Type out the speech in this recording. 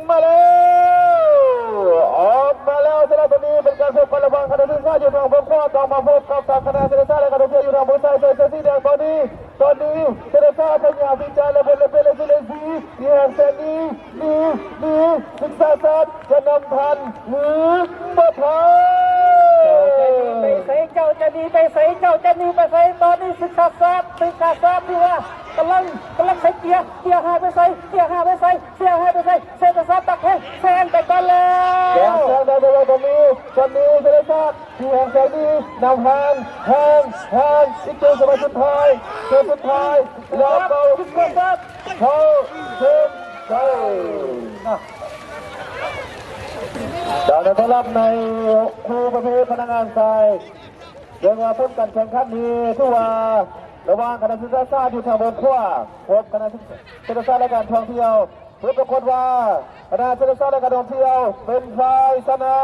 ມາແລ້ວ ອອກມາແລ້ວ. ສຳລັບຕອນນີ້ເປັນການພົບກັນລະຫວ່າງຄະນະສຶກສາຢູ່ທາງເບື້ອງຂວາ ຕ້ອງມາພົບກັບທາງຄະນະເສດຖະສາດ ແລະ ການທ່ອງທ່ຽວຢູ່ທາງເບື້ອງຊ້າຍ ໃສ່ເສື້ອສີແດງ. ຕອນນີ້ ຕອນນີ້ເສດຖະສາດພະຍາຍາມທີ່ຈະລະເບີດລະເບີດລະເບີດລະເບີດ ທີ່ແຫ່ງແສນດີ ດີ ດີ ສຶກສາສາດຈະນຳທັນ ຫຼື ບໍ່ທັນ? ເຈົ້າຈະໜີໄປໃສ? ເຈົ້າຈະໜີໄປໃສ? ເຈົ້າຈະໜີໄປໃສ? ຕອນນີ້ສຶກສາສາດ ສຶກສາສາດທີ່ວ່າກຳລັງ ກຳລັງໃສ່ເກຍ ເກຍຫາຍໄປໃສ? ເກຍຫາຍໄປໃສ? ເກຍຫາຍໄປໃສ? ເສດຖະສາດຕັກແຮງ ແຊງໄປກ່ອນແລ້ວ. ແຊງໄດ້ບໍ່ໄດ້ຕອນນີ້ ຕອນນີ້ເສດຖະສາດ ທີ່ແຮງແຊງດີ ນຳຫ່າງ ຫ່າງ ຫ່າງ ອີກເກມສະບາຍສຸດທ້າຍ ເກມສຸດທ້າຍ ລອບເປົ່າ ເຂົ້າເສັ້ນໄຊ. ດາວນັກຕະລັບໃນຄູ່ປະເພດພະນັກງານຊາຍ ເລື່ອງວ່າຜົນການແຂ່ງຂັນນີ້ ຖືວ່າລະຫວ່າງຄະນະສຶກສາສາດຢູ່ທາງເບື້ອງຂວາ ພົບຄະນະເສດຖະສາດ ແລະ ການທ່ອງທ່ຽວ ຜົນປາກົດວ່າ ຄະນະເສດຖະສາດ ແລະ ການທ່ອງທ່ຽວ ເປັນຝ່າຍຊະນະ.